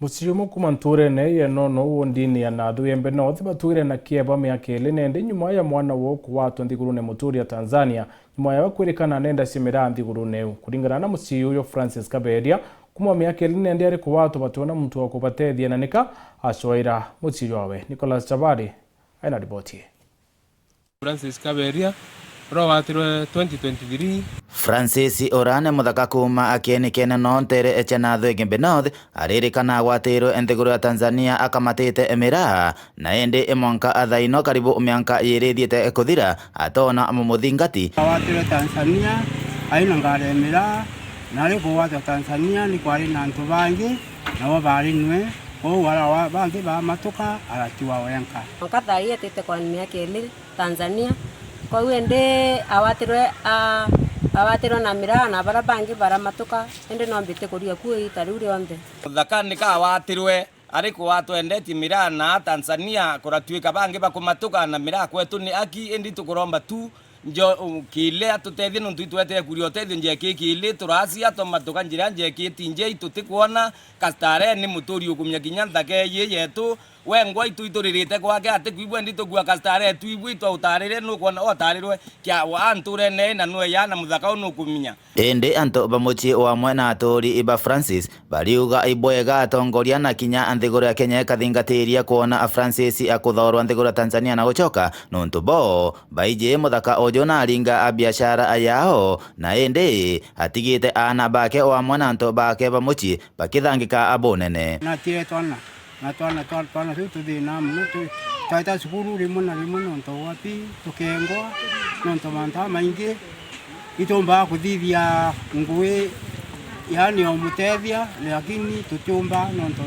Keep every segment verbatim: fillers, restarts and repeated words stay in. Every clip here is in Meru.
Mucii umwe kuuma ntuurene ya Nono wondini ya Nathu Igembe North batwire na kieba miaka iiri nende nyuma ya mwana woo kugwatwa nthigurune muturi ya Tanzania, nyuma yawe kwirikana nenda cia miraa nthigurune iu. Kuringana na mucii uyu Francis Kaberia, kuuma miaka iiri nende ari kugwatwa bationa muntu wa kubatethia na nika acoira mucii jwawe. Nicholas Chabari aina riboti ii. Francis Kaberia, uria ugwatirwe twenty twenty-three. Francis Orane muthaka kuuma Akieni Kene no ntere echa na Thwege North, aririkana agwatirwe nthiguru ya Tanzania akamatite miraa, na indi mwanka athaino karibu mianka yiri ithiite kuthira, atona mumuthingati. Agwatirwe Tanzania, aina ngari ya miraa, na ari kugwatwa Tanzania ni kwari na antu bangi, nabo bari nwe, kwou ara wa-, bangi bamatuka, aratiwa wenka. Mwanka thaa ii etite kwa miaka iiri. Tanzania. Kwou indi awatirwe, a-, awatirwe na miraa na baria bangi baramatuka, indi no mbiti kuria ku iita riu rionthe. Muthaka nika awatirwe ari kugwatwa endetie miraa na Tanzania, kuratuika bangi bakumatuka na miraa kwetu ni aki, indi tukuromba tu njo, u-, kile atutethie nontu itwetire kuria utethio njeki kile turacia twamatuka njira njeki tinje itutikwona kastare ni muturi ukumia kinya nthaka ii yetu. Wengwa itu ituririte gwake atikwigua indi tukua kastare twigua itwa utarire nukwona otarirwe kia wa nturene na nwe ya na muthaka u nukuminya. Indi antu ba mucii wamwe na aturi iba Francis bariuga ibwega atongoria na kinya nthiguru ya Kenya ikathingatiria kwona a Francis akuthaurwa nthiguru ya Tanzania na gucoka nontu bo baiji muthaka uju na aringa a biashara yao na indi atigite aana bake wamwe na antu bake ba mucii bakithangika abunene. Natire twana Na twana, twa-, twana tuu tuthinaa mono, tu-, twaita cukuru rimwe na rimwe nontu wa pi, tukengwa, nontu mantu jamaingi. Itumbaa kuthithia ngui, yaani o mutethia, lakini tutiumbaa nontu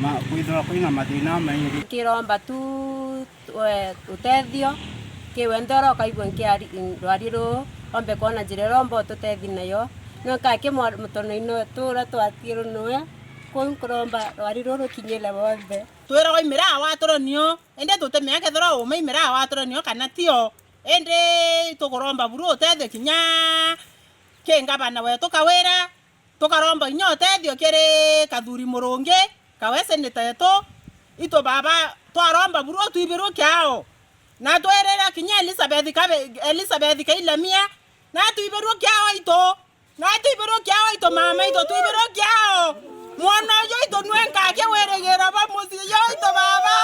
ma-, kwithirwa kwina mathina jamaingi. Nkiromba tu we utethio, ki wenthe uria ukaigua nkiari-, rwari ruu, ombe kwona njira iria omba ututethi nayo. Nonka aki mwa-, mutonoine wetu uria twatirwe niwe, kuu nkuromba rwari ruu rukinyire bonthe. Twiragwa imiraa waturwe nio, indi tutimenya kethirwa uma imiraa waturwe nio kana tio, indi tukuromba buru utethio kinya ki ngavana wetu Kawira. Tukaromba inya utethio kiri Kathuri Murungi, kawe seneta yetu. Itu baba, twaromba buru twibirwe kiao. Na twirira kinya Elizabeth Kabe-, Elizabeth Kailamia, na twibirwe kiao itu. Na twibirwe kiao itu mama itu, twibirwe kiao. Mwana uyu itu nwe nkake wirigiro ba mucii yo itu baba.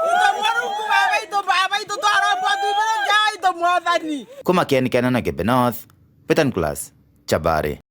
Itu Murungu baba itu, baba itu twaromba twibirwe kiao itu Mwathani. Kuma Kieni Kene na Kibe North, Peter Nicholas Chabari.